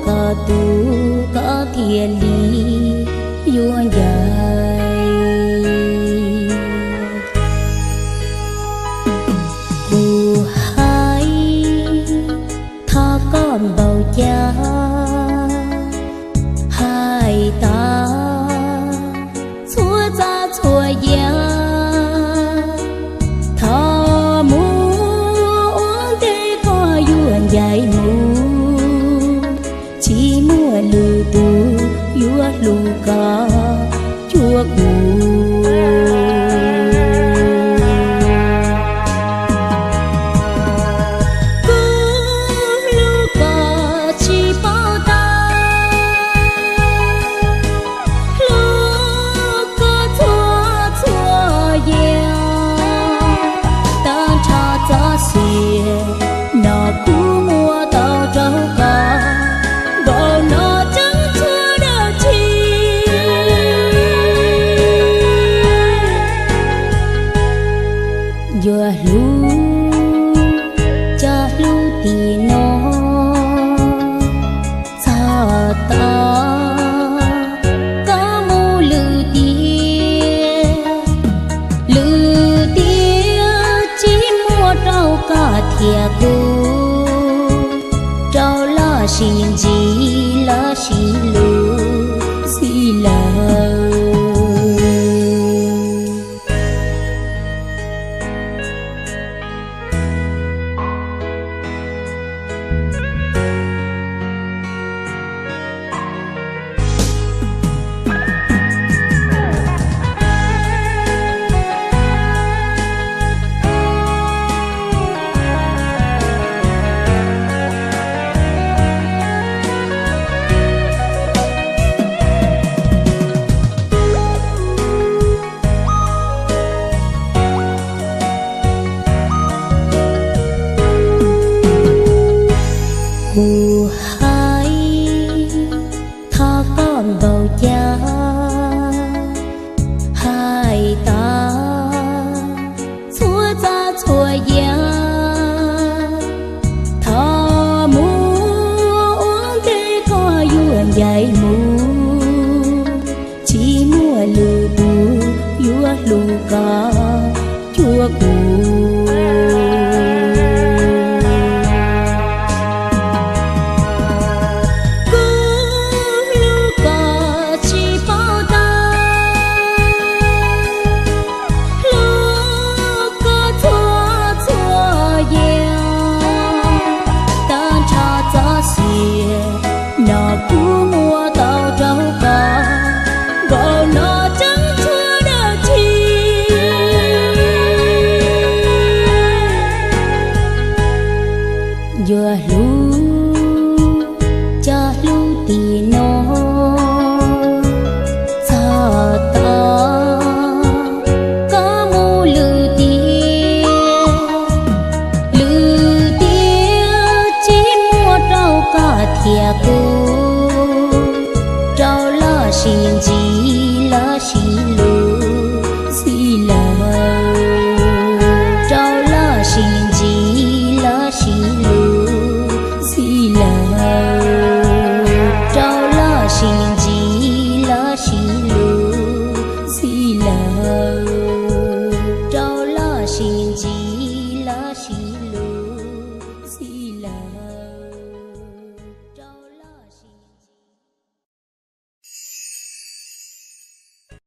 koj tus koj thiaj li yuav ncaim. Kuv hais thov koj npaum cas hais tas txhua txoj txhua yam. Thov mus ua ntej koj yuav ncaim mus, tsis muaj lwm tus yuav hlub koj cuag kuv. Kuv hlub koj tsis paub tas, hlub koj txhua txhua yam. Tag nrho txoj sia no kuv muab tau rau koj, npaum no tseeb txhua dab tsi. Yuav hlub cov hlub tim no, txog tod koj mus lwm tiam, lwm tiam tsis muaj rau koj thiab kuv, rau los sis ntsis los sis lus xij lawm. Kuv hais thov koj npaum cas hais tas txhua txoj txhua yam. Thov mus ua ntej koj yuav ncaim mus, tsis muaj lwm tus yuav hlub koj cuag kuv. Kuv hlub koj tsis paub tas, hlub koj txhua txhua yam. Tag nrho txoj sia no kuv muab tau rau koj, npaum no tseeb txhua dab tsi. Yuav hlub cov hlub tim no, txog tod koj mus lwm tiam, lwm tiam tsis muaj rau koj thiab kuv,